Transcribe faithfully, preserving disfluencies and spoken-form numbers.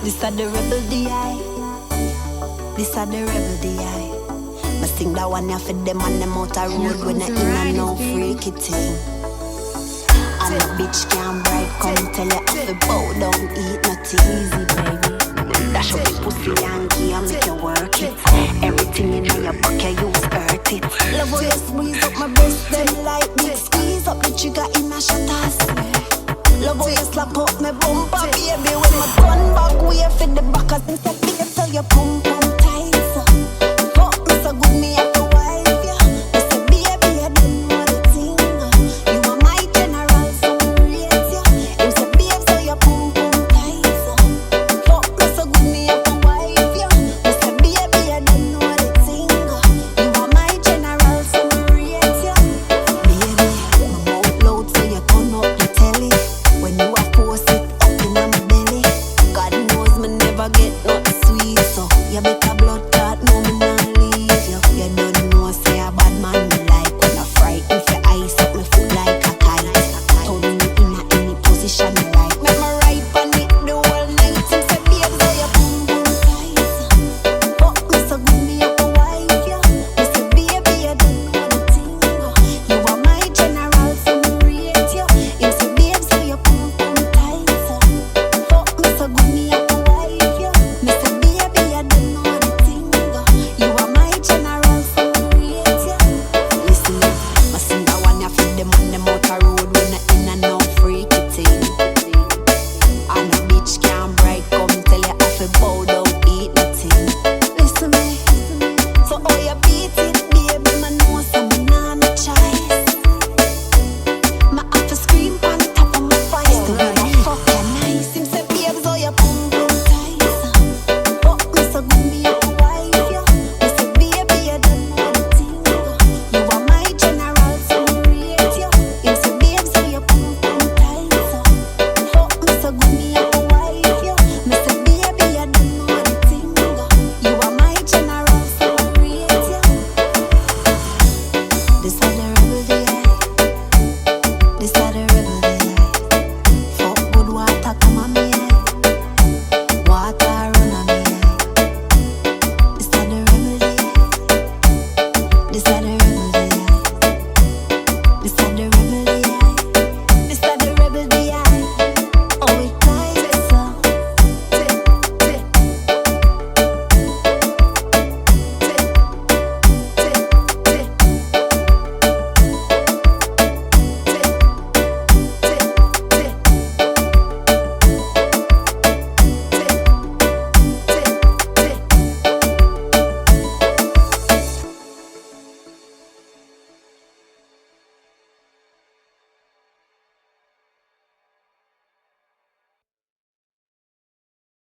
This a the rebel D I. This a the rebel D I. Me sing that one here for them and them out a road when I in a no freaky thing. And a bitch can't bright, come tell you have to bow down, eat nothing. Easy, baby. Dash up the pussy Yankee and make you work it. Everything in your back, you use hurt it. Love how you squeeze up my breast, then like me squeeze up the trigger in a shot, I swear. Love how you slap up my bumper, baby. When my gun back way for the back, as him said, "Baby, tell your pum pum tight, so." Fuck me so good, me have to wife you. Me say, "Baby, I don't know the thing. You are my general, so me rate you." Him say, "Babe, so your pum pum tight, so." Fuck me so good, me have to wife you. Me say, "Baby, I don't know the thing. You are my general, so me rate you." Baby, my mouth loud, so you turn up the telly. When you a force it up in my belly, God knows me never get nothing sweet. So you better blood clot, no, me nah leave you. You don't know, say a bad man me like. When I frighten, fi ice up my foot like a kite. Turn me in a any position you